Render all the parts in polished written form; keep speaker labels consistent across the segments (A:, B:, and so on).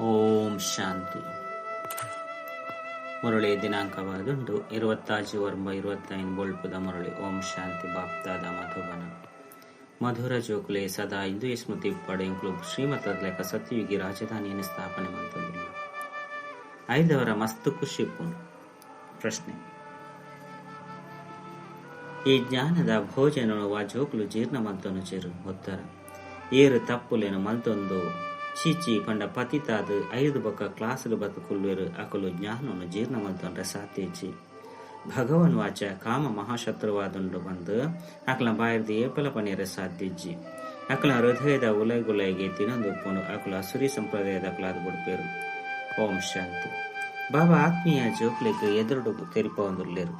A: ಓಂ ಶಾಂತಿ. ಮುರಳಿ ದಿನಾಂಕವಾದುಂಡು 26/9/25. ಬೊಳ್ಪುದ ಮುರಳಿ. ಓಂ ಶಾಂತಿ. ಬಾಪ್ದಾದ ಮಧುಬನ. ಮಧುರ ಜೋಕುಲೆ, ಸದಾ ಇಂದು ಸ್ಮೃತಿ ಪಡೆಂಕ್ಲು ಶ್ರೀಮತದ ಲೆಕ್ಕ ಸತ್ಯಯುಗಿ ರಾಜಧಾನಿಯನ್ನು ಸ್ಥಾಪನೆ ಮಂತೊಂದುಲ್ಲ. ಐದವರ ಮಸ್ತ್ ಖುಷಿ ಇಪ್ಪುಂಡು. ಪ್ರಶ್ನೆ: ಈ ಜ್ಞಾನದ ಭೋಜನ ವಾ ಜೋಕುಲು ಜೀರ್ಣ ಮಲ್ತೊನುಚೆರು? ಉತ್ತರ: ಏರು ತಪ್ಪುಲೆನು ಮಲ್ತೊಂದು ಚೀಚಿ ಪಂಡ ಪತಿತಾದ್ ಐದು ಬೊಕ್ಕ ಕ್ಲಾಸ್ಡ್ ಬತ್ತು ಕುಲ್ವೆರು, ಅಕುಲು ಜ್ಞಾನವನ್ನು ಜೀರ್ಣ ಮಲ್ತೊಂಡ್ರೆ ಸಾಧ್ಯ. ಭಗವನ್ ವಾಚ ಕಾಮ ಮಹಾಶತ್ರುವಾದುಂಡು ಬಂದು ಅಕಲ ಬಾಯಿರ್ದು ಏಪಲ ಪನಿಯರೆ ಸಾಧ್ಯಜ್ಜಿ. ಅಕಲ ಹೃದಯದ ಉಲೈಗುಲೈಗೆ ತಿನೊಂದು ಉಪ್ಪುಂಡು. ಅಕುಲು ಅಸುರಿ ಸಂಪ್ರದಾಯದ ಅಕಲಾದ ಬುಡ್ಪೇರು. ಓಂ ಶಾಂತಿ. ಬಾಬಾ ಆತ್ಮೀಯ ಜೋಕ್ಲೆಗ್ ಎದುರುಡು ತೆರಿಪವೊಂದುಲ್ಲೆರು.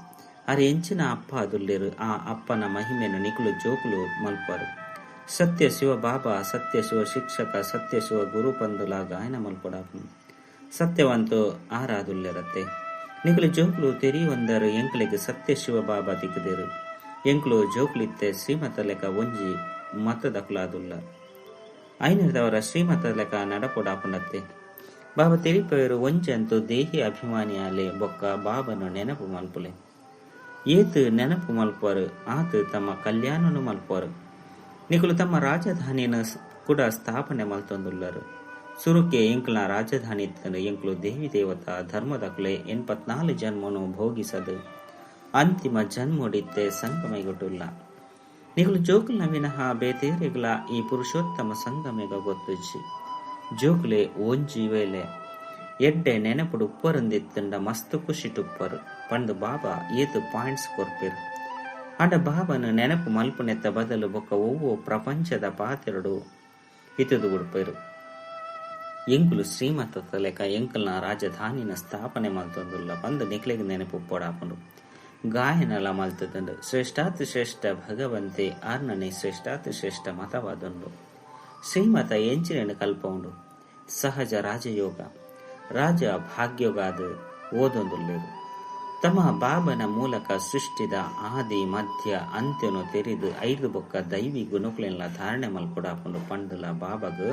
A: ಅರೆ ಎಂಚಿನ ಅಪ್ಪ ಅದುಲ್ಲೆರು. ಆ ಅಪ್ಪನ ಮಹಿಮೆಯನ್ನು ನಿಕುಲು ಜೋಕುಲು ಮಲ್ಪರು. ಸತ್ಯ ಶಿವ ಬಾಬಾ, ಸತ್ಯ ಶಿವ ಶಿಕ್ಷಕ, ಸತ್ಯ ಶಿವ ಗುರು ಪಂದುಲ ಗಾಯನ ಮಲ್ಪೊಡಾಪುಂಡು. ಸತ್ಯವಂತು ಆರಾದುಲ್ಲೆರತ್ತೆ. ನಿಕುಲು ಜೋಕುಲು ತೆರಿಯೊಂದರು, ಎಂಕ್ಲೆಗ್ ಸತ್ಯ ಶಿವ ಬಾಬಾ ತಿಕ್ಕುದೆರು. ಎಂಕ್ಲು ಜೋಕುಲಿತ್ತೆ ಶ್ರೀಮತ ಲೆಕ್ಕ ಒಂಜಿ ಮತದಕುಲಾದುಲ್ಲ. ಐನದವರ ಶ್ರೀಮತ ಲೆಕ್ಕ ನಡಪೊಡಾಪುಂಡತ್ತೆ. ಬಾಬಾ ತೆರಿಪೆರು, ಒಂಜಂತು ದೇಹಿ ಅಭಿಮಾನಿಯಾಲೆ ಬೊಕ್ಕ ಬಾಬನು ನೆನಪು ಮಲ್ಪುಲೆ. ಏತ್ ನೆನಪು ಮಲ್ಪರು ಆತ್ ತಮ್ಮ ಕಲ್ಯಾಣನು ಮಲ್ಪರು. ನಿಕುಲು ತಮ್ಮ ರಾಜಧಾನಿಯನ್ನು ಕೂಡ ಸ್ಥಾಪನೆ ಮಲ್ತೊಂದುಲ್ಲರು. ಸುರುಕೆ ಎಂಕ್ಲ ರಾಜಧಾನಿ ಇತ್ತಂಡು. ಎಂಕ್ಲು ದೇವಿ ದೇವತಾ ಧರ್ಮದಕುಲೆ. 84 ಜನ್ಮನು ಭೋಗಿಸದು ಅಂತಿಮ ಜನ್ಮೊಡಿತ್ತೆ ಸಂಗಮೆಗೊಟ್ಟುಲ್ಲ. ನಿಕುಲು ಜೋಕುಲ್ನ ವಿನಃ ಬೇತೇರೆಗ್ಲ ಈ ಪುರುಷೋತ್ತಮ ಸಂಗಮೆಗ ಗೊತ್ತುಜ್ಜಿ. ಜೋಕುಲೆ, ಒಂಜಿ ವೇಳೆ ಎಡ್ಡೆ ನೆನಪುಡು ಉಪ್ಪರಂದಿತ್ತಂಡ ಮಸ್ತ್ ಖುಷಿಟುಪ್ಪರು ಪಂದು ಬಾಬಾ ಏತು ಪಾಯಿಂಟ್ಸ್ ಕೊರ್ಪೆರು. ಆಂಡ ಬಾಬನ ನೆನಪು ಮಲ್ಪುನೆತ್ತ ಬದಲು ಬೊಕ್ಕ ಒವ್ವೋ ಪ್ರಪಂಚದ ಪಾತೆರಡು ಇತ್ತದು ಉಡ್ಪೆರು. ಎಂಕುಲು ಶ್ರೀಮತ ಲೆಕ್ಕ ಎಂಕಲ್ನ ರಾಜಧಾನಿನ ಸ್ಥಾಪನೆ ಮಲ್ತೊಂದುಲ್ಲ ಪಂದು ನಿಕ್ಲೆಗ್ ನೆನಪು ಪೊಡಾಪುಂಡು. ಗಾಯನಲ ಮಲ್ತದಂಡು. ಶ್ರೇಷ್ಠಾತಿ ಶ್ರೇಷ್ಠ ಭಗವಂತೆ ಆರ್ನನೆ ಶ್ರೇಷ್ಠಾತಿ ಶ್ರೇಷ್ಠ ಮತವಾದುಂಡು. ಶ್ರೀಮತ ಎಂಚಿನ ಕಲ್ಪೌಂಡು? ಸಹಜ ರಾಜಯೋಗ, ರಾಜ ಭಾಗ್ಯೋಗಾದ ಓದೊಂದುಲ್ಲೆರು. ತಮ್ಮ ಬಾಬನ ಮೂಲಕ ಸೃಷ್ಟಿದ ಆದಿ ಮಧ್ಯ ಅಂತ್ಯನು ತೆರಿದು ಐದು ಬೊಕ್ಕ ದೈವಿ ಗುಣಕುಲೆನ್ಲ ಧಾರಣೆ ಮಲ್ಪೊಡಾಪುಂಡು ಪಂಡುಲ ಬಾಬಗ್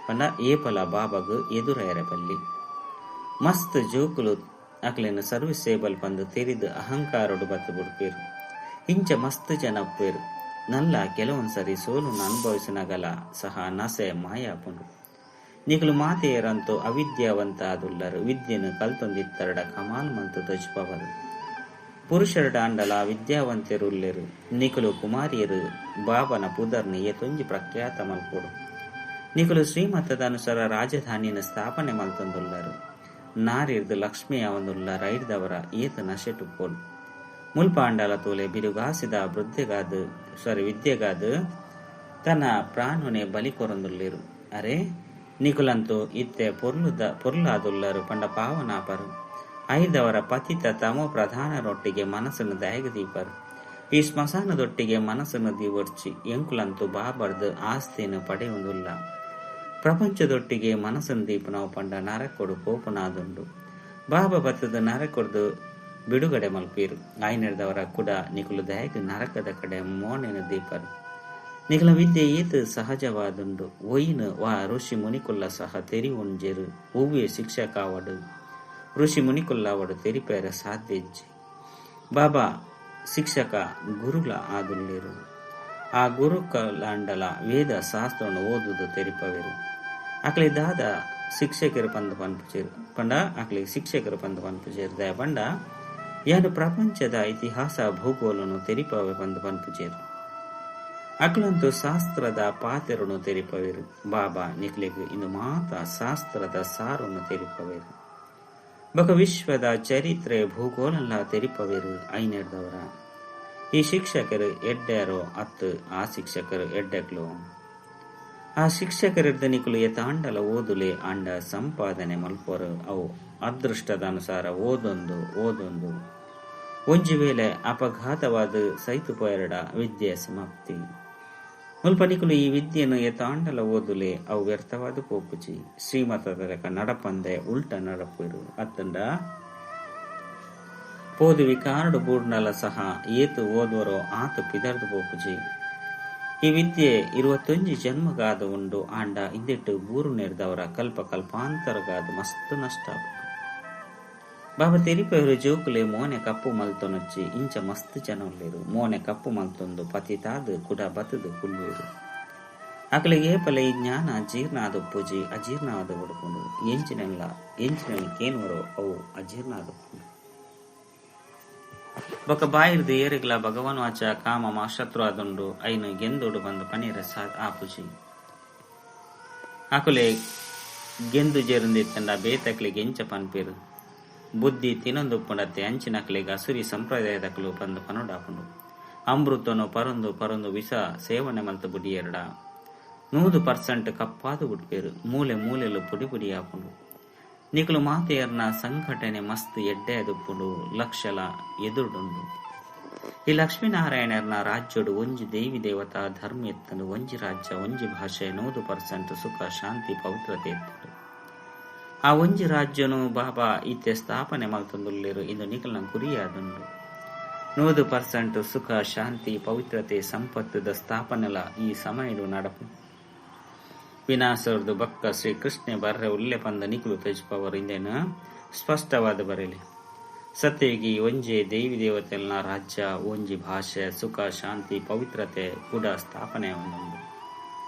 A: ಪಂಡ ಏಪಲ ಬಾಬಗ್ ಎದುರೈರೆ ಬಲ್ಲಿ. ಮಸ್ತ್ ಜೋಕುಲು ಅಕ್ಲೆನ ಸರ್ವಿಸೇಬಲ್ ಪಂದು ತೆರಿದು ಅಹಂಕಾರೊಡು ಬತ್ತು ಬುಡ್ಪೇರು. ಇಂಚ ಮಸ್ತ್ ಜನ ಉಪ್ಪೇರು. ನಲ್ಲ ಕೆಲವೊಂದ್ಸರಿ ಸೋಲುನು ಅನುಭವಿಸಿನಗಲ ಸಹ ನಸೆ ಮಾಯಾಪುಂಡು. ನಿಕುಲು ಮಾತೆಯರಂತೂ ಅವಿದ್ಯಾವಂತ ಆದುಲ್ಲರು. ವಿದ್ಯೆನು ಕಲ್ತೊಂದಿತ್ತರಡ ಕಮಾಲ್ ಮಂತು ತೋಜಿಪವರು. ಪುರುಷರಡ ಅಂಡಲ ವಿದ್ಯಾವಂತೆರುಲ್ಲೆರು. ನಿಕುಲು ಕುಮಾರಿಯರು ಬಾಬನ ಪುದರ್ನ ಏತೊಂಜಿ ಪ್ರಖ್ಯಾತ ಮಲ್ಪೊಡು. ನಿಕುಲು ಶ್ರೀಮತದ ಅನುಸಾರ ರಾಜಧಾನಿನ ಸ್ಥಾಪನೆ ಮಲ್ತೊಂದುಲ್ಲರು. ನಾರಿರ್ದು ಲಕ್ಷ್ಮಿಯ ಒಂದುಲ್ಲ ರೈಡ್ದವರ ಏತ ನಶೆಟುಪ್ಪೊಡು. ಮುಲ್ಪ ಅಂಡಲ ತೋಲೆ, ಬಿರುಗಾಸಿದ ವೃದ್ಧಿಗಾದ ಸಾರಿ ವಿದ್ಯೆಗಾದ ತನ್ನ ಪ್ರಾಣನೆ ಬಲಿ ಕೊರೊಂದುಲ್ಲೆರು. ಅರೆ, ನಿಕುಲಂತೂ ಇತ್ತೆ ಪೊರ್ಲುದ ಪೊರ್ಲಾದುಲ್ಲರು ಪಂಡ ಪಾವನಾಪರು. ಐದವರ ಪತಿತ ತಮೋ ಪ್ರಧಾನರೊಟ್ಟಿಗೆ ಮನಸ್ಸನ್ನು ದಾಯಗ ದೀಪರು. ಈ ಸ್ಮಶಾನದೊಟ್ಟಿಗೆ ಮನಸ್ಸನ್ನು ದೀವರ್ಚಿ. ಎಂಕುಲಂತೂ ಬಾಬರ್ದು ಆಸ್ತಿಯನ್ನು ಪಡೆಯುವುದಿಲ್ಲ. ಪ್ರಪಂಚದೊಟ್ಟಿಗೆ ಮನಸ್ಸನ್ನು ದೀಪನವು ಪಂಡ ನರಕೊಡು ಕೋಪನಾದುಂಡು. ಬಾಬಾ ಬತ್ತದ ನರಕೊಡ್ದು ಬಿಡುಗಡೆ ಮಲ್ಪೀರು. ಆಯ್ನೆಡ್ದವರ ಕೂಡ ನಿಕುಲು ದಯಗ ನರಕದ ಕಡೆ ಮೋನೆನು ದೀಪರು. ನಿಕಲ ವಿದ್ಯೆ ಏತ್ ಸಹಜವಾದುಂಡು. ಒಯ್ನು ವಾ ಋಷಿ ಮುನಿಕುಲ್ಲ ಸಹ ತೆರಿ ಉಂಜೆರು. ಒವ್ವೆ ಶಿಕ್ಷಕಾವಡು ಋಷಿ ಮುನಿಕುಲ್ಲಾವಡು ತೆರಿಪೇರ ಸಾಧ್ಯ ಇಜ್ಜಿ. ಬಾಬಾ ಶಿಕ್ಷಕ ಗುರುಲ ಆದುಲ್ಲೇರು. ಆ ಗುರುಕಲಾಂಡಲ ವೇದ ಶಾಸ್ತ್ರವನ್ನು ಓದುದು ತೆರಿಪವೆರು. ಅಕ್ಲೆ ದಾದ ಶಿಕ್ಷಕರು ಪಂದು ಪನ್ಪುಚೇರು ಪಂಡ ಅಕ್ಲೆ ಶಿಕ್ಷಕರು ಪಂದು ಪನ್ಪುಚೇರು. ದಯ ಪಂಡ ಯಾನು ಪ್ರಪಂಚದ ಇತಿಹಾಸ ಭೂಗೋಲನು ತೆರಿಪವೆ ಪಂದು ಪನ್ಪುಚೇರು. ಅಕ್ಲಂತು ಶಾಸ್ತ್ರದ ಪಾತೆರನು ತೆರಿಪವೆರು. ಬಾಬಾ ನಿಕ್ಲೆಗ್ ಇಂದು ಮಾತ ಶಾಸ್ತ್ರದ ಸಾರನ್ನು ತೆರಿಪವೆರು. ಬೊಕ ವಿಶ್ವದ ಚರಿತ್ರೆ ಭೂಗೋಲಲ್ಲ ತೆರಿಪವೆರು. ಐನೆಡ್ದವರ ಈ ಶಿಕ್ಷಕರು ಎಡ್ಡ್ಯಾರೋ ಅತ್ತು ಆ ಶಿಕ್ಷಕರು ಎಡ್ಡೆಕ್ಲು? ಆ ಶಿಕ್ಷಕರಿದ್ದ ನಿಕುಲು ಎತಾಂಡಲ ಓದುಲೆ. ಅಂಡ ಸಂಪಾದನೆ ಮಲ್ಪರು ಅವು ಅದೃಷ್ಟದ ಅನುಸಾರ ಓದೊಂದು ಓದೊಂದು ಒಂಜಿ ವೇಳೆ ಅಪಘಾತವಾದ ಸೈತು ಪೋಯರಡ ವಿದ್ಯೆ ಸಮಾಪ್ತಿ. ಮುಲ್ಪ ನಿಕುಲು ಈ ವಿದ್ಯೆಯನ್ನು ಎತಾಂಡಲ ಓದುಲೆ, ಅವು ವ್ಯರ್ಥವಾದ ಪೋಪುಜಿ. ಶ್ರೀಮತದ ಲೆಕ್ಕ ನಡಪಂದೆ ಉಲ್ಟ ನಡಪುರು ಅತ್ತಂಡ ಪೋದು ವಿಕಾರಡು ಬೂರ್ನಲ ಸಹ ಏತು ಓದುವರೋ ಆತು ಪಿದರ್ದು ಪೋಪುಜಿ. ಈ ವಿದ್ಯೆ 21 ಜನ್ಮಗಾದ ಉಂಡು ಆಂಡ ಇಂದೆಟ್ಟು ಬೂರು ನೆರ್ದವರ ಕಲ್ಪ ಕಲ್ಪಾಂತರಗಾದ ಮಸ್ತ್ ನಷ್ಟ. ಬಾಬಾ ತೆರಿಪೆಯರು ಜೋಕುಲೆ ಮೋನೆ ಕಪ್ಪು ಮಲ್ತೊನೊಚ್ಚಿ ಇಂಚ ಮಸ್ತ್ ಜನ ಉಲ್ಲೆರು ಮೋನೆ ಕಪ್ಪು ಮಲ್ತೊಂದು ಪತಿತಾದ್ ಕುಡ ಬತ್ತುದು ಕುಲ್ಲುವೆರು. ಅಕಲೆಗ್ ಏಪಲ ಈ ಜ್ಞಾನ ಜೀರ್ಣ ಆದುಪ್ಪುಜಿ ಅಜೀರ್ಣ ಆದ್ ಬುಡ್ಪುಂಡು. ಎಂಚಿನೆಲ್ಲ ಎಂಚಿನೆನ್ ಕೇನುವರೋ ಅವು ಅಜೀರ್ಣ ಆದುಪ್ಪುಂಡು. ಬೊಕ್ಕ ಬಾಯಿರ್ದ್ ಏರೆಗ್ಲಾ ಭಗವಾನ್ ವಾಚ ಕಾಮ ಶತ್ರು ಆದುಂಡು ಐನ್ ಗೆಂದೊಡು ಪಂದ್ ಪನಿಯೆರೆ ಆಪುಜಿ. ಅಕುಲೆ ಗೆಂದುಜೆರುಂದಿತ್ತ್ಂಡ ಬೇತೆಕ್ಲೆಗ್ ಎಂಚ ಪನ್ಪೆರ್. ಬುದ್ಧಿ ತಿನೊಂದುಪ್ಪುಂಡತ್ತೆ ಅಂಚಿನಕ್ಲೆಗ್ ಅಸುರಿ ಸಂಪ್ರದಾಯದಕುಲು ಪಂದ್ ಪನೊಡಾಪುಂಡು. ಅಮೃತೊನು ಪರೊಂದು ಪರೊಂದು ವಿಷ ಸೇವನೆ ಮಲ್ತ್ ಬುಡಿಯೆರ್ಡ 100% ಕಪ್ಪಾದ್ ಬುಡ್ಪೆರ್. ಮೂಲೆ ಮೂಲೆಲು ಪೊಡಿ ಪೊಡಿ ಆಪುಂಡು. ನಿಕುಲು ಮಾತೆರ್ನ ಸಂಘಟನೆ ಮಸ್ತ್ ಎಡ್ಡೆ ಆದುಪ್ಪುಂಡು ಲಕ್ಷಲ ಎದುರುಡುಂಡು. ಈ ಲಕ್ಷ್ಮೀನಾರಾಯಣೆರ್ನ ರಾಜ್ಯೊಡು ಒಂಜಿ ದೇವಿ ದೇವತಾ ಧರ್ಮ ಇತ್ತ್ಂಡ್. ಒಂಜಿ ರಾಜ್ಯ ಒಂಜಿ ಭಾಷೆ 100% ಸುಖ ಶಾಂತಿ ಪವಿತ್ರತೆ ಇತ್ತ್ಂಡ್. ಆ ಒಂಜಿ ರಾಜ್ಯೊನು ಬಾಬಾ ಇತ್ತೆ ಸ್ಥಾಪನೆ ಮಲ್ತೊಂದುಲ್ಲೆರ್ ಇಂದು ನಿಕಲ್ನ ಗುರಿಯಾದುಂಡು. 100% ಸುಖ ಶಾಂತಿ ಪವಿತ್ರತೆ ಸಂಪತ್ತುದ ಸ್ಥಾಪನೆಲ ಈ ಸಮಯಡ್ ನಡಪು. ವಿನಾಶರ್ದು ಬೊಕ್ಕ ಶ್ರೀ ಕೃಷ್ಣೆ ಬರ್ರೆ ಉಲ್ಲೆ ಪಂದ್ ನಿಕುಲು ತೋಜಿಪವರ್ ಇಂದೆನ್ ಸ್ಪಷ್ಟವಾದ್ ಬರೆಲೆ. ಸತ್ಯಯುಗಿ ಒಂಜೇ ದೇವಿ ದೇವತೆಲ್ನ ರಾಜ್ಯ ಒಂಜಿ ಭಾಷೆ ಸುಖ ಶಾಂತಿ ಪವಿತ್ರತೆ ಕೂಡ ಸ್ಥಾಪನೆ ಆವೊಂದುಂಡು.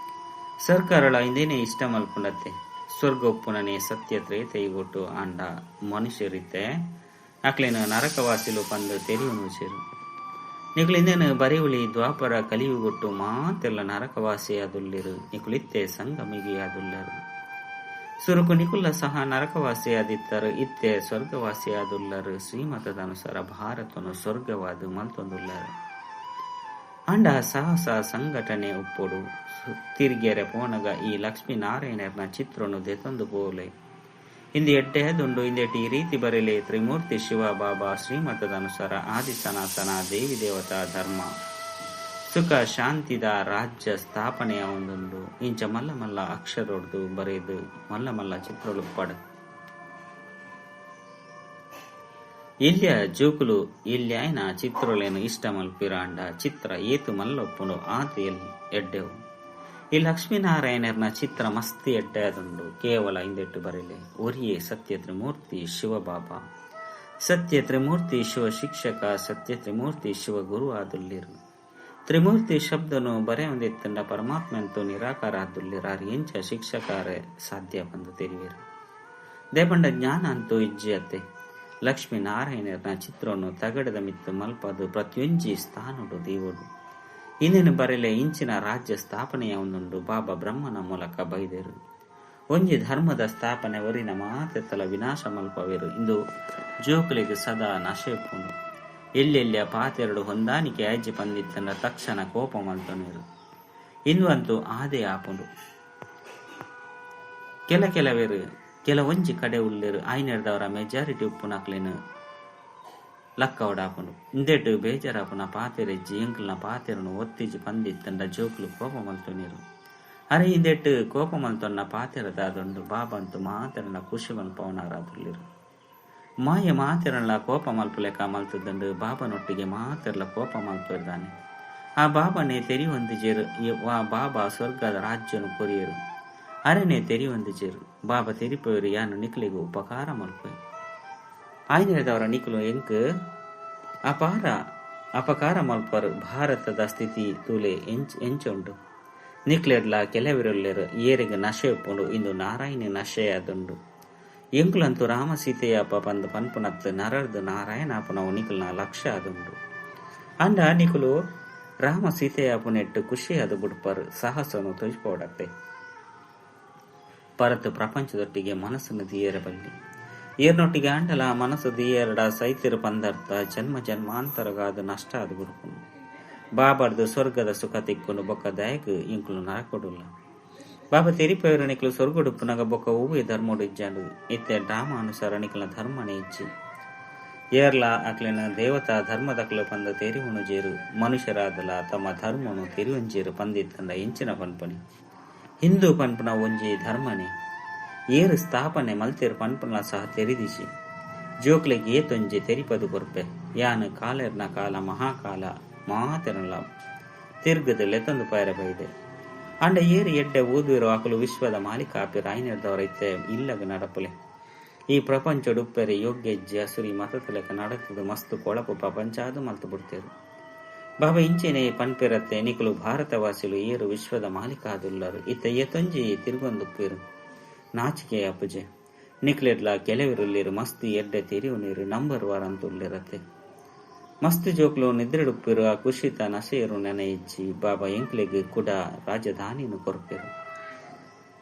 A: ಸರ್ಕಾರಲ ಇಂದೇನೆ ಇಷ್ಟ ಮಲ್ಪುಂಡತ್ತೆ. ಸ್ವರ್ಗ ಉಪ್ಪುನನೆ ಸತ್ಯ ತ್ರೇತಯುಗೊಟ್ಟು ಆಂಡ ಮನುಷ್ಯರಿತ್ತೆ ಅಕ್ಲೆನ ನರಕವಾಸಿಲು ಪಂದ್ ತೆರಿಯುನುಜೆರ್. ನಿಕುಲು ಇಂದೆನ್ ಬರೆಯುಳಿ ದ್ವಾಪರ ಕಲಿಯುಗೊಟ್ಟು ಮಾತೆಲ್ಲ ನರಕವಾಸಿಯಾದುಲ್ಲೆರ್. ನಿಕುಲಿತ್ತೆ ಸಂಗಮಿಗಿಯಾದುಲ್ಲೆರ್. ಸುರುಕು ನಿಕುಲ್ಲ ಸಹ ನರಕವಾಸಿಯಾದಿತ್ತರ್ ಇತ್ತೆ ಸ್ವರ್ಗವಾಸಿಯಾದುಲ್ಲರ್. ಶ್ರೀಮತದ ಅನುಸಾರ ಭಾರತನು ಸ್ವರ್ಗವಾದ್ ಮಲ್ತೊಂದುಲ್ಲರ್. ಆಂಡ ಸಾಹಸ ಸಂಘಟನೆ ಉಪ್ಪೊಡು. ತಿರ್ಗೆರೆ ಪೋನಗ ಈ ಲಕ್ಷ್ಮೀನಾರಾಯಣೆರ್ನ ಚಿತ್ರೊನು ದೆತೊಂದು ಪೋಲೆ. ಇಂದು ಎಡ್ಡೆ ಆದುಂಡು. ಇಂದೆಟ್ ಈ ರೀತಿ ಬರೆಲೆ ತ್ರಿಮೂರ್ತಿ ಶಿವ ಬಾಬಾ ಶ್ರೀಮತದ ಅನುಸಾರ ಆದಿ ಸನಾತನ ದೇವಿ ದೇವತಾ ಧರ್ಮ ಸುಖ ಶಾಂತಿದ ರಾಜ್ಯ ಸ್ಥಾಪನೆಯಾವೊಂದುಂಡು. ಇಂಚ ಮಲ್ಲ ಮಲ್ಲ ಅಕ್ಷರೊಡ್ದು ಬರೆದು ಮಲ್ಲ ಮಲ್ಲ ಚಿತ್ರೊಲು ಪಡ. ಎಲ್ಯ ಜೋಕುಲು ಎಲ್ಯಾಯನ ಚಿತ್ರೊಲೆನ್ ಇಷ್ಟ ಮಲ್ಪಿರಾಂಡ ಚಿತ್ರ ಏತ್ ಮಲ್ಲ ಉಪ್ಪುಂಡು ಆತ್ ಎಡ್ಡೆವು. ಈ ಲಕ್ಷ್ಮೀನಾರಾಯಣೆರ್ನ ಚಿತ್ರ ಮಸ್ತ್ ಎಡ್ಡೆ ಆದುಂಡು. ಕೇವಲ ಇಂದೆಟ್ಟು ಬರೆಲೆ ಒರಿಯೇ ಸತ್ಯ ತ್ರಿಮೂರ್ತಿ ಶಿವಬಾಬಾ ಸತ್ಯ ತ್ರಿಮೂರ್ತಿ ಶಿವ ಶಿಕ್ಷಕ ಸತ್ಯ ತ್ರಿಮೂರ್ತಿ ಶಿವ ಗುರು ಆದುಲ್ಲೆರ್. ತ್ರಿಮೂರ್ತಿ ಶಬ್ದನು ಬರೆಯೊಂದಿತ್ತಂಡ ಪರಮಾತ್ಮಂತು ನಿರಾಕಾರ ಆದುಲ್ಲೆರ್. ಆರ್ ಎಂಚ ಶಿಕ್ಷಕಾರೆ ಸಾಧ್ಯ ಪಂದ್ ತೆರಿವೆರ್. ದೇಪಂಡ ಜ್ಞಾನ ಅಂತೂ ಇಜ್ಜಿ ಅತ್ತೆ. ಲಕ್ಷ್ಮೀನಾರಾಯಣೆರ್ನ ಚಿತ್ರವನ್ನು ತಗಡದ ಮಿತ್ತ್ ಮಲ್ಪದ್ ಪ್ರತಿಯೊಂಜಿ ಸ್ಥಾನೊಡು ದೀವೊಡು. ಇಂದೆನ್ ಬರೆಲೆ ಇಂಚಿನ ರಾಜ್ಯ ಸ್ಥಾಪನೆಯಾವೊಂದುಂಡು. ಬಾಬಾ ಬ್ರಹ್ಮನ ಮೂಲಕ ಬೈದೆರು. ಒಂಜಿ ಧರ್ಮದ ಸ್ಥಾಪನೆ ಒರಿನ ಮಾತೆತ್ತಲ ವಿನಾಶ ಮಲ್ಪವೆರು. ಇಂದು ಜೋಕುಲೆಗ್ ಸದಾ ನಶೆ ಉಪ್ಪುಂಡು. ಎಲ್ಲೆಲ್ಯ ಪಾತೆರಡು ಹೊಂದಾಣಿಕೆ ಆಯ್ಜಿ ಪಂದಿತ್ತಂಡ ತಕ್ಷಣ ಕೋಪ ಮಲ್ತೊನೆರು. ಇಂದು ಅಂತೂ ಆದೇ ಆಪುಂಡು. ಕೆಲ ಕೆಲವೆರು ಕೆಲವೊಂಜಿ ಕಡೆ ಉಲ್ಲೆರು. ಆಯ್ನೆರ್ದವರ ಮೆಜಾರಿಟಿ ಉಪ್ಪುನಕ್ಲೆನ್ ಲಕ್ಕವಡಾಪುಂಡು. ಇಂದೆಟ್ ಬೇಜಾರಾಪುನ ಪಾತೆರೆಜ್ಜಿ ಎಂಕಲ್ನ ಪಾತೆರನು ಒತ್ತಿಜಿ ಪಂದಿತ್ತಂಡ ಜೋಕುಲು ಕೋಪ ಮಲ್ತೊನೆರು. ಅರೆ ಇಂದೆಟ್ ಕೋಪ ಮಲ್ತೊನ್ನ ಪಾತೆರದಾದುಂಡು. ಬಾಬಂತು ಮಾತೆರನ ಖುಷಿ ಮಲ್ಪವನಾರಾದುಲ್ಲೆರು. ಮಾಯ ಮಾತೆರನ್ಲ ಕೋಪ ಮಲ್ಪುಲೆಕ ಮಲ್ತುದಂಡು. ಬಾಬನೊಟ್ಟಿಗೆ ಮಾತೆರ್ಲ ಕೋಪ ಮಲ್ಪುದಾನೆ. ಆ ಬಾಬನೇ ತೆರಿಯೊಂದಿಜೆರ್. ಆ ಬಾಬಾ ಸ್ವರ್ಗದ ರಾಜ್ಯನು ಕೊರಿಯೆರು. ಅರೆನೆ ತೆರಿಯೊಂದಿಜೆರ್. ಬಾಬಾ ತೆರಿಪೆರ್ ಯಾನು ನಿಕ್ಲೆಗ್ ಉಪಕಾರ ಮಲ್ಪೆ. ಆಯ್ನೆರ್ದವರ ನಿಕುಲು ಎಂಕ್ ಅಪಾರ ಅಪಕಾರ ಮಲ್ಪರ್. ಭಾರತದ ಸ್ಥಿತಿ ತೂಲೆ ಎಂಚ ಉಂಡು. ನಿಕ್ಲೆರ್ಲ ಕೆಲವೆರುಲ್ಲೆರ್ ಏರೆಗ್ ನಶೆ ಉಪ್ಪುಂಡು. ಇಂದು ನಾರಾಯಣ ನಶೆ ಆದುಂಡು. ಎಂಕುಲಂತೂ ರಾಮ ಸೀತೆಯಪ್ಪ ಪಂದ್ ಪನ್ಪುನತ್ ನರರ್ದ್ ನಾರಾಯಣ ಆಪುನವು ನಿಕುಲ್ನ ಲಕ್ಷ್ಯ ಆದುಂಡು. ಆಂಡ ನಿಕುಲು ರಾಮ ಸೀತೆಯಪ್ಪುನೆಟ್ ಖುಷಿಯಾದ್ ಬುಡ್ಪರ್. ಸಾಹಸನು ತೋಜಿಪೋಡತ್ತೆ. ಪರತ್ ಪ್ರಪಂಚದೊಟ್ಟಿಗೆ ಮನಸ್ಸನ್ನು ದೀಯೆರೆ ಬಲ್ಲಿ. ಏರ್ನೊಟ್ಟಿಗೆ ಆಂಡಲ ಮನಸ್ಸು ದೀಯೆರಡ ಸೈತಿರು ಪಂದರ್ಥ ಜನ್ಮ ಜನ್ಮಾಂತರಗಾದ ನಷ್ಟ ಆದ್ ಬುಡ್ಪುಂಡು. ಬಾಬರ್ದು ಸ್ವರ್ಗದ ಸುಖ ತಿಕ್ಕುಂಡು. ಬೊಕ್ಕ ದಯಗ್ ಇಂಕುಲು ನರಕೊಡುಲ್ಲ. ಬಾಬಾ ತೆರಿಪೆಯರು ನಿಕುಲು ಸ್ವರ್ಗಡುಪ್ಪುನಗ ಬೊಕ್ಕ ಒವ್ವೇ ಧರ್ಮೊಡು ಇಜ್ಜಾಂಡ್. ಇತ್ತೆ ಡ್ರಾಮ ಅನುಸಾರ ನಿಕಲ್ನ ಧರ್ಮನೇ ಇಜ್ಜಿ. ಏರ್ಲ ಅಕ್ಲೆನ ದೇವತಾ ಧರ್ಮದಕ್ಲು ಪಂದ ತೆರಿಯುಣುಜೇರು. ಮನುಷ್ಯರಾದಲ ತಮ್ಮ ಧರ್ಮನು ತೆರಿಯುಂಜೇರು ಪಂದಿತ್ತಂಡ ಎಂಚಿನ ಪನ್ಪುನಿ. ಹಿಂದೂ ಪನ್ಪುನ ಒಂಜಿ ಧರ್ಮನೇ ಏರು ಸ್ಥಾಪನೆ ಮಲ್ತೆರ್ ಪನ್ಪುನ ಸಹ ತೆರಿದಿಜಿ. ಜೋಕ್ಲೆಗ್ ಏತೊಂಜಿ ತೆರಿಪದು ಕೊರ್ಪೆ. ಯಾನ್ ಕಾಲೆರ್ನ ಕಾಲ ಮಹಾಕಾಲ ಮಾತೆರ್ನಲ ತಿರ್ಗದ ಲೆತ್ತೊಂದು ಪೋಯೆರೆ ಬೈದೆ. ಆಂಡ ಏರ್ ಎಡ್ಡೆ ಓದುವೆರೋ ಅಕುಲು ವಿಶ್ವದ ಮಾಲೀಕ ಆಪೆರ್. ಆಯಿನೆಡ್ದಾವರ ಇತ್ತೆ ಇಲ್ಲಗ್ ನಡಪುಲೆ. ಈ ಪ್ರಪಂಚೊಡು ಉಪ್ಪೆರೆ ಯೋಗ್ಯ ಇಜ್ಜಿ. ಅಸುರಿ ಮತತ ಲೆಕ್ಕ ನಡತ್ದ್ ಮಸ್ತ್ ಕೊಳಪು ಪ್ರಪಂಚಾದ್ ಮಲ್ತ್ ಬುಡ್ತೆರ್. ಬಾಬಾ ಇಂಚೆನೆ ಪನ್ಪೆರತ್ತೆ, ನಿಕುಲು ಭಾರತವಾಸಿಲು ಏರ್ ವಿಶ್ವದ ಮಾಲೀಕ ಆದುಲ್ಲರ್. ಇತ್ತೆ ಏತೊಂಜಿ ತಿರ್ಗೊಂದುಪ್ಪುವೆರ್. ನಾಚಿಕೆ ಆಪುಜೆ. ನಿಕ್ಲೆಡ್ಲಾ ಕೆಲವೆರುಲ್ಲೆರ್ ಮಸ್ತ್ ಎಡ್ಡೆ ತೆರಿಯೊನ್ವೆರ್ ನಂಬರ್ ವಾರ್ ಅಂತುಲ್ಲೆರತ್ತೆ. ಮಸ್ತ್ ಜೋಕುಲು ನಿದ್ರೆಡುಪ್ಪುವೆರ್. ಆ ಖುಷಿತ ನಸೆ ಏರುನ ನೆನ ಇಜ್ಜಿ. ಬಾಬಾ ಎಂಕ್ಲೆಗ್ ಕುಡ ರಾಜಧಾನಿನ್ ಕೊರ್ಪೆರ್.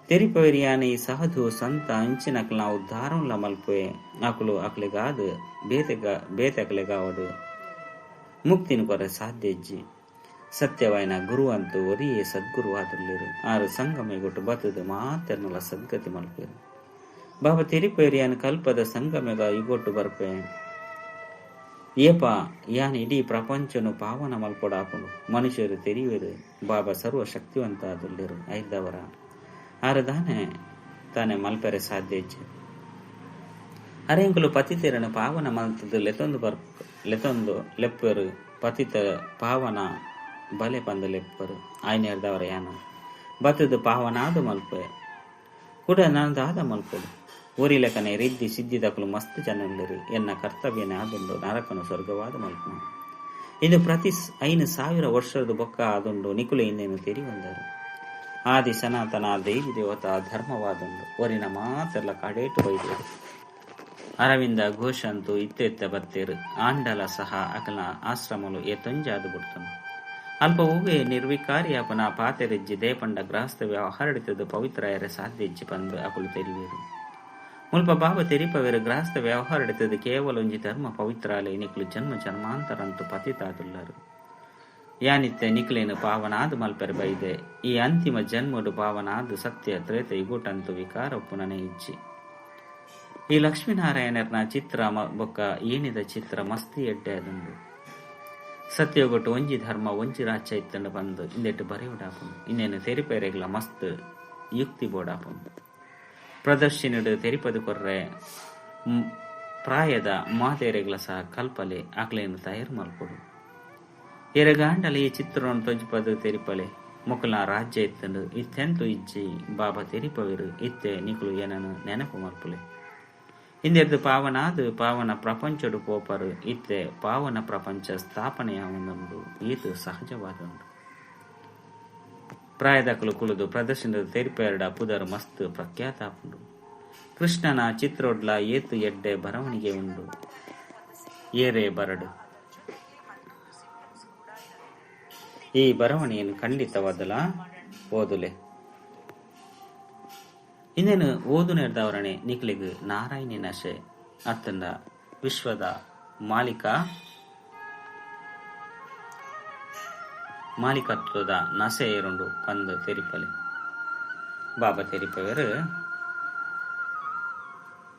A: ತೆರಿಪವೆರ್ ಯಾನ್ ಈ ಸಾಧು ಸಂತ ಇಂಚಿನಕಲ್ನ ಉದ್ಧಾರನ್ಲ ಮಲ್ಪುವೆ. ಅಕುಲು ಅಕ್ಲೆಗಾದ್ ಬೇತೆಕಲೆಗಾವಡ್ ಮುಕ್ತಿನ್ ಕೊರ್ರೆ ಸಾಧ್ಯ ಇಜ್ಜಿ. ಸತ್ಯವಾಯಿನ ಗುರು ಅಂತು ಒರಿಯೇ ಸದ್ಗುರು ಆದುಲ್ಲೆರ್. ಆರ್ ಸಂಗಮಯುಗೊಟು ಬತ್ತ್ದ್ ಮಾತೆರ್ನಲ ಸದ್ಗತಿ ಮಲ್ಪುವೆರ್. ಬಾಬಾ ತೆರಿಪವೆರ್ ಯಾನ್ ಕಲ್ಪದ ಸಂಗಮಯುಗ ಯುಗೊಟು ಬರ್ಪೆ. ಏಪ ಯಾನ್ ಇಡೀ ಪ್ರಪಂಚೊನು ಪಾವನ ಮಲ್ಪೊಡಾಪುಂಡು. ಮನುಷ್ಯೆರ್ ತೆರಿಯುವೆರ್ ಬಾಬಾ ಸರ್ವ ಶಕ್ತಿವಂತ ಆದುಲ್ಲೆರ್. ಐರ್ದವರ ಆರ್ ದಾನೆ ತಾನೆ ಮಲ್ಪೆರೆ ಸಾಧ್ಯ ಇಜ್ಜಿ. ಅರೆಂಕುಲು ಪತಿತೆರೆನ್ ಪಾವನ ಮಲ್ತ್ದ್ ಲೆತ್ತೊಂದು ಲೆತ್ತೊಂದು ಲೆಪ್ಪುವೆರ್. ಪತಿತ ಪಾವನ ಬಲೆ ಪಂದ್ ಲೆಪ್ಪುವೆರ್. ಆಯಿನೆಡ್ದಾವರ ಯಾನ್ ಬತ್ತ್ದ್ ಪಾವನಾದ್ ಮಲ್ಪುವೆ. ಕುಡ ನನ ದಾದ ಮಲ್ಪೊಡು. ಒರಿ ಲೆಕ್ಕನೆ ರಿದ್ಧಿ ಸಿದ್ಧಿದಕುಲು ಮಸ್ತ್ ಜನ ಉಲ್ಲೆರ್. ಎನ್ನ ಕರ್ತವ್ಯನೇ ಆದುಂಡು ನರಕನು ಸ್ವರ್ಗವಾದ್ ಮಲ್ಪುನ. ಇಂದು ಪ್ರತಿ 5000 ವರ್ಷರ್ದ್ ಬೊಕ್ಕ ಆದುಂಡು. ನಿಕುಲು ಇಂದೆನ್ ತೆರಿಯೊಂದರ್. ಆದಿ ಸನಾತನ ದೇವಿ ದೇವತಾ ಧರ್ಮವಾದುಂಡು. ಒರಿನ ಮಾತೆರ್ಲ ಕಡೇಟ್ ಬೈದೆರ್. ಅರವಿಂದ ಘೋಷ್ ಅಂತೂ ಇತ್ತೆ ಇತ್ತೆ ಬತ್ತೆರ್. ಆಂಡಲ ಸಹ ಅಕಲ್ನ ಆಶ್ರಮೊಲು ಏತೊಂಜಾದ್ ಬುಡ್ತುಂಡು. ಅಲ್ಪ ಒವ್ವೇ ನಿರ್ವಿಕಾರಿಯಾಪುನ ಪಾತೆರಿಜ್ಜಿ. ದಾಯೆ ಪಂಡ ಗೃಹಸ್ಥ ವ್ಯವಹಾರಡಿತ್ತ್ದ್ ಪವಿತ್ರ ಆಯೆರೆ ಸಾಧ್ಯ ಇಜ್ಜಿ ಪಂದ್ ಅಕುಲು ತೆರಿಯುವೆರ್. ಮುಲ್ಪ ಬಾಬಾ ತೆರಿಪವೆರ್ ಗೃಹಸ್ಥ ವ್ಯವಹಾರಡಿತ್ತ್ದ್ ಕೇವಲ ಒಂಜಿ ಧರ್ಮ ಪವಿತ್ರ ಆಲೆ. ನಿಕುಲು ಜನ್ಮ ಜನ್ಮಾಂತರಂತು ಪತಿತಾದುಲ್ಲರ್. ಯಾನಿತ್ತೆ ನಿಕ್ಲೆನ್ ಪಾವನಾದ್ ಮಲ್ಪೆರೆ ಬೈದೆ. ಈ ಅಂತಿಮ ಜನ್ಮೊಡು ಪಾವನಾದ್ ಸತ್ಯ ತ್ರೇತ ಯುಗೊಟಂತು ವಿಕಾರ ಉಪ್ಪುನನೇ ಇಜ್ಜಿ. ಈ ಲಕ್ಷ್ಮೀನಾರಾಯಣೆರ್ನ ಚಿತ್ರ ಬೊಕ್ಕ ಏಣಿದ ಚಿತ್ರ ಮಸ್ತ್ ಎಡ್ಡೆ ಆದುಂಡು. ಸತ್ಯಯುಗೊಟು ಒಂಜಿ ಧರ್ಮ ಒಂಜಿ ರಾಜ್ಯ ಇತ್ತ್ಂಡ್ ಪಂದ್ ಇಂದೆಟ್ ಬರೆಯೊಡಾಪುಂಡು. ಇಂದೆನ್ ತೆರಿಪೆರೆಗ್ಲ ಮಸ್ತ್ ಯುಕ್ತಿ ಬೋಡಾಪುಂಡು. ಪ್ರದರ್ಶಿನಿಡ್ ತೆರಿಪದ್ ಕೊರ್ರೆ ಪ್ರಾಯದ ಮಾತೆರೆಗ್ಲ ಸಹ ಕಲ್ಪಲೆ ಅಕ್ಲೆನ್ ತಯಾರ್ ಮಲ್ಪೊಡು. ಏರೆಗಾಂಡಲ ಈ ಚಿತ್ರೊನು ತೋಜಿಪದ್ ತೆರಿಪಲೆ. ಮೊಕಲ್ನ ರಾಜ್ಯ ಇತ್ತ್ಂಡ್ ಇತ್ತೆಂತು ಇಜ್ಜಿ. ಬಾಬಾ ತೆರಿಪವೆರ್ ಇತ್ತೆ ನಿಕುಲು ಎನನ್ ನೆನಪು ಮಲ್ಪುಲೆ. ಇಂದೆರ್ದ್ ಪಾವನಾದ್ ಪಾವನ ಪ್ರಪಂಚೊಡು ಪೋಪರ್. ಇತ್ತೆ ಪಾವನ ಪ್ರಪಂಚ ಸ್ಥಾಪನೆಯಾವೊಂದುಂಡು. ಏತ್ ಸಹಜವಾದುಂಡು. ಪ್ರಾಯದಕುಲು ಕುಲ್ಲುದು ಪ್ರದರ್ಶನಡ್ ತೆರಿಪಾಯೆರ್ಡ ಪುದರ್ ಮಸ್ತ್ ಪ್ರಖ್ಯಾತ ಆಪುಂಡು. ಕೃಷ್ಣನ ಚಿತ್ರೊಡ್ಲ ಏತ್ ಎಡ್ಡೆ ಬರವಣಿಗೆ ಉಂಡು. ಏರೇ ಬರಡ್. ಈ ಬರವಣಿಗೆನ್ ಖಂಡಿತವಾದ್ಲ ಓದುಲೆ. ಇಂದೆನ್ ಓದುನೆಡ್ದಾವರನೆ ನಿಕ್ಲೆಗ್ ನಾರಾಯಣಿ ನಶೆ ಅತ್ತ್ಂಡ ವಿಶ್ವದ ಮಾಲೀಕ ಮಾಲೀಕತ್ವದ ನಸೆ ಏರುಂಡು ಪಂದ್ ತೆರಿಪಲೆ. ಬಾಬಾ ತೆರಿಪವೆರ್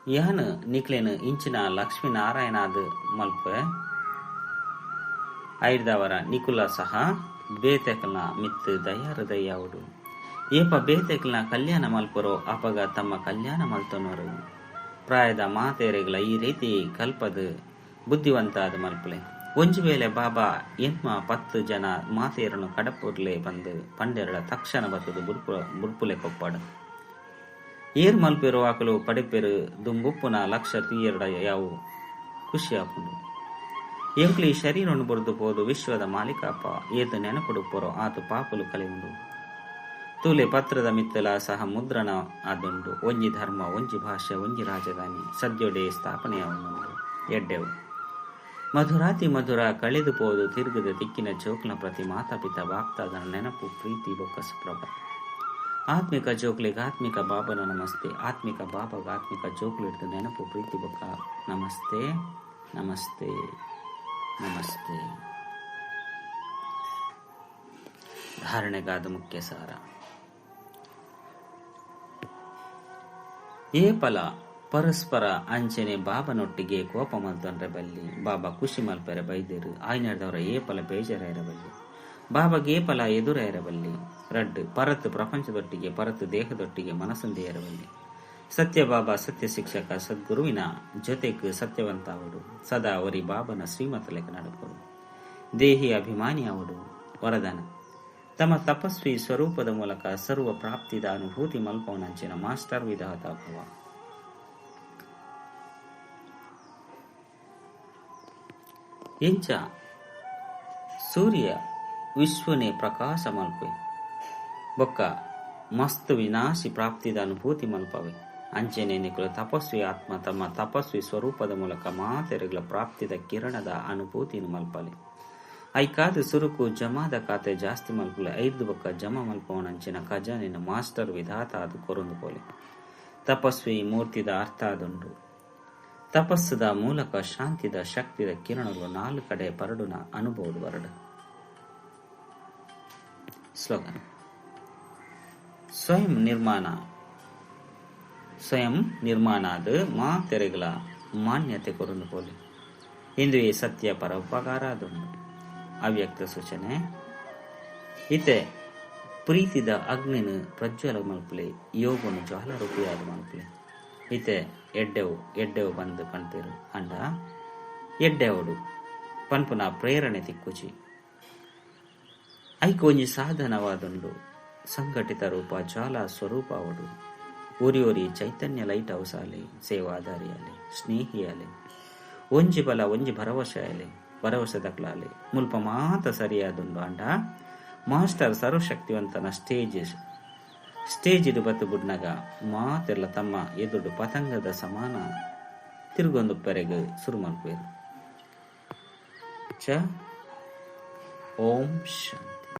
A: ಯಾನ್ ನಿಕ್ಲೆನ್ ಇಂಚಿನ ಲಕ್ಷ್ಮೀ ನಾರಾಯಣಾದ್ ಮಲ್ಪುವೆ. ಐಡ್ದಾವರ ನಿಕುಲ ಸಹ ಬೇತೆಕಲ್ನ ಮಿತ್ತ್ ದಯಾ ಹೃದಯ ಆವೊಡು. ಏಪ ಬೇತೆಕಲ್ನ ಕಲ್ಯಾಣ ಮಲ್ಪುವರೋ ಅಪಗ ತಮ್ಮ ಕಲ್ಯಾಣ ಮಲ್ತೊನುವರು. ಪ್ರಾಯದ ಮಾತೆರೆಗ್ಲ ಈ ರೀತಿ ಕಲ್ಪದ್ ಬುದ್ಧಿವಂತಾದ್ ಮಲ್ಪುಲೆ. ಒಂಜಿ ವೇಳೆ ಬಾಬಾ ಎನ್ಮ ಪತ್ತ್ ಜನ ಮಾತೆರೆನ್ ಕಡಪುರ್ಲೆ ಪಂದ್ ಪಂಡೆರ್ಡ ತಕ್ಷಣ ಬತ್ತ್ದ್ ಬುಡ್ಪುಲೆ ಕೊಪ್ಪಡ್. ಏರ್ ಮಲ್ಪುವೆರೋ ಅಕುಲು ಪಡೆಪೆರ್. ದುಂಬುಪ್ಪುನ ಲಕ್ಷ ತೂಯೆರ್ಡ ಯಾವು ಖುಷಿ ಆಪುಂಡು. ಎಂಕುಲು ಈ ಶರೀರೊನು ಬುಡ್ದು ಪೋದು ವಿಶ್ವದ ಮಾಲೀಕ ಆಪ. ಏತ್ ನೆನಪುಡುಪ್ಪುವರೋ ಆತ್ ಪಾಪಲು ಕಳೆಯುಂಡು. ತೂಲೆ ಪತ್ರದ ಮಿತ್ತ್ಲ ಸಹ ಮುದ್ರಣ ಆದುಂಡು. ಒಂಜಿ ಧರ್ಮ ಒಂಜಿ ಭಾಷೆ ಒಂಜಿ ರಾಜಧಾನಿ ಸದ್ಯೊಡೇ ಸ್ಥಾಪನೆಯಾವೊಂದುಂಡು. ಎಡ್ಡೆವು. ಮಧುರಾತಿ ಮಧುರ ಕಳೆದು ಪೋದು ತಿರ್ಗದ ತಿಕ್ಕಿನ ಜೋಕ್ಲೆನ ಪ್ರತಿ ಮಾತಾಪಿತಾ ಬಾಪ್ದಾದನ ನೆನಪು ಪ್ರೀತಿ ಬೊಕ್ಕ ಸುಪ್ರಭಾತ. ಆತ್ಮಿಕ ಜೋಕ್ಲೆಗ್ ಆತ್ಮಿಕ ಬಾಬನ ನಮಸ್ತೆ. ಆತ್ಮಿಕ ಬಾಬಗ್ ಆತ್ಮಿಕ ಜೋಕ್ಲೆಡ್ದ್ ನೆನಪು ಪ್ರೀತಿ ಬೊಕ್ಕ ನಮಸ್ತೆ ನಮಸ್ತೆ ನಮಸ್ತೆ. ಧಾರಣೆಗಾದ ಮುಖ್ಯ ಸಾರ. ಏಪಲ ಪರಸ್ಪರ ಅಂಚನೆ ಬಾಬನೊಟ್ಟಿಗೆ ಕೋಪ ಮಲ್ತೊನ್ರೆ ಬಲ್ಲಿ. ಬಾಬಾ ಖುಷಿ ಮಲ್ಪೆರೆ ಬೈದೆರ್. ಆಯಿನೆಡ್ದಾವರ ಏಪಲ ಬೇಜಾರಾಯೆರೆ ಬಲ್ಲಿ. ಬಾಬಾಗ್ ಏಪಲ ಎದುರಾಯೆರೆ ಬಲ್ಲಿ. ರಡ್ಡ್ ಪರತ್ ಪ್ರಪಂಚದೊಟ್ಟಿಗೆ ಪರತ್ ದೇಹದೊಟ್ಟಿಗೆ ಮನಸ್ಸನ್ ದೀಯೆರೆ ಬಲ್ಲಿ. ಸತ್ಯ ಬಾಬಾ ಸತ್ಯ ಶಿಕ್ಷಕ ಸದ್ಗುರುವಿನ ಜೊತೆಕ್ ಸತ್ಯವಂತ ಆವೊಡು. ಸದಾ ಒರಿ ಬಾಬನ ಶ್ರೀಮತ ಲೆಕ್ಕ ನಡಪೊಡು. ದೇಹಿ ಅಭಿಮಾನಿ ಆವೊಡು. ವರದಾನ. ತಮ್ಮ ತಪಸ್ವಿ ಸ್ವರೂಪದ ಮೂಲಕ ಸರ್ವ ಪ್ರಾಪ್ತಿದ ಅನುಭೂತಿ ಮಲ್ಪವನಂಚಿನ ಮಾಸ್ಟರ್ ವಿಧಾತ ಭವ. ಎಂಚ ಸೂರ್ಯ ವಿಶ್ವನೇ ಪ್ರಕಾಶ ಮಲ್ಪೆ ಬೊಕ್ಕ ಮಸ್ತ್ ವಿನಾಶಿ ಪ್ರಾಪ್ತಿದ ಅನುಭೂತಿ ಮಲ್ಪವೆ ಅಂಚೆನೆ ನಿಕುಲು ತಪಸ್ವಿ ಆತ್ಮ ತಮ್ಮ ತಪಸ್ವಿ ಸ್ವರೂಪದ ಮೂಲಕ ಮಾತೆರೆಗಳ ಪ್ರಾಪ್ತಿದ ಕಿರಣದ ಅನುಭೂತಿನ ಮಲ್ಪಲೆ. ಐಕಾದ ಸುರುಕು ಜಮಾದ ಖಾತೆ ಜಾಸ್ತಿ ಮಲ್ಪಲೆ ಐದು ಬೊಕ್ಕ ಜಮ ಮಲ್ಪವನಂಚಿನ ಖಜಾನಿನ ಮಾಸ್ಟರ್ ವಿಧಾತ ಅದು ಕೊರೊಂದು ಪೋಲೆ. ತಪಸ್ವಿ ಮೂರ್ತಿದ ಅರ್ಥ ಅದುಂಡು. ತಪಸ್ಸುದ ಮೂಲಕ ಶಾಂತಿದ ಶಕ್ತಿದ ಕಿರಣಗಳು ನಾಲ್ಕು ಕಡೆ ಪರಡುನ ಅನುಭವದ ಬರಡು. ಸ್ಲೋಗನ್: ಸ್ವಯಂ ನಿರ್ಮಾಣ ಸ್ವಯಂ ನಿರ್ಮಾಣಾದ ಮಾತೆರೆಗಳ ಮಾನ್ಯತೆ ಕೊರೊಂದು ಪೋಲೆ. ಇಂದುವೆ ಸತ್ಯ ಪರೋಪಕಾರ ಅದುಂಡು. ಅವ್ಯಕ್ತ ಸೂಚನೆ: ಇತ್ತೆ ಪ್ರೀತಿದ ಅಗ್ನಿನ ಪ್ರಜ್ವಲ ಮಲ್ಪಲೆ, ಯೋಗನು ಜ್ವಾಲ ರೂಪಿಯಾದ ಮಲ್ಪಲೆ. ಇತ್ತೆ ಎಡ್ಡೆವು ಎಡ್ಡೆವು ಬಂದು ಪನ್ಪೆರು ಅಂಡ ಎಡ್ಡೆವಡು ಪನ್ಪುನ ಪ್ರೇರಣೆ ತಿಕ್ಕುಚಿ. ಐಕ್ ಒಂಜಿ ಸಾಧನವಾದುಂಡು. ಸಂಘಟಿತ ರೂಪ ಜ್ವಾಲ ಸ್ವರೂಪ ಅವಡು. ಒರಿ ಒರಿ ಚೈತನ್ಯ ಲೈಟ್ ಹೌಸ್ ಆಲೆ, ಸೇವಾದಾರಿಯಾಲೆ, ಸ್ನೇಹಿಯಾಲೆ, ಒಂಜಿ ಬಲ ಒಂಜಿ ಭರವಸೆ ಆಲೆ, ಭರವಸೆ ದಕ್ಲಾಲೆ. ಮುಲ್ಪ ಮಾತ ಸರಿಯಾದುಂಡು. ಅಂಡ ಮಾಸ್ಟರ್ ಸರ್ವಶಕ್ತಿವಂತನ ಸ್ಟೇಜ್ ಬತ್ತು ಬುಡ್ನಗ ಮಾತೆಲ್ಲ ತಮ್ಮ ಎದುರು ಪತಂಗದ ಸಮಾನ ತಿರುಗೊಂದು ಪೆರೆಗ್ ಸುರು ಮಲ್ಪುವೆರ್. ಚ ಓಂ ಶಾಂತಿ.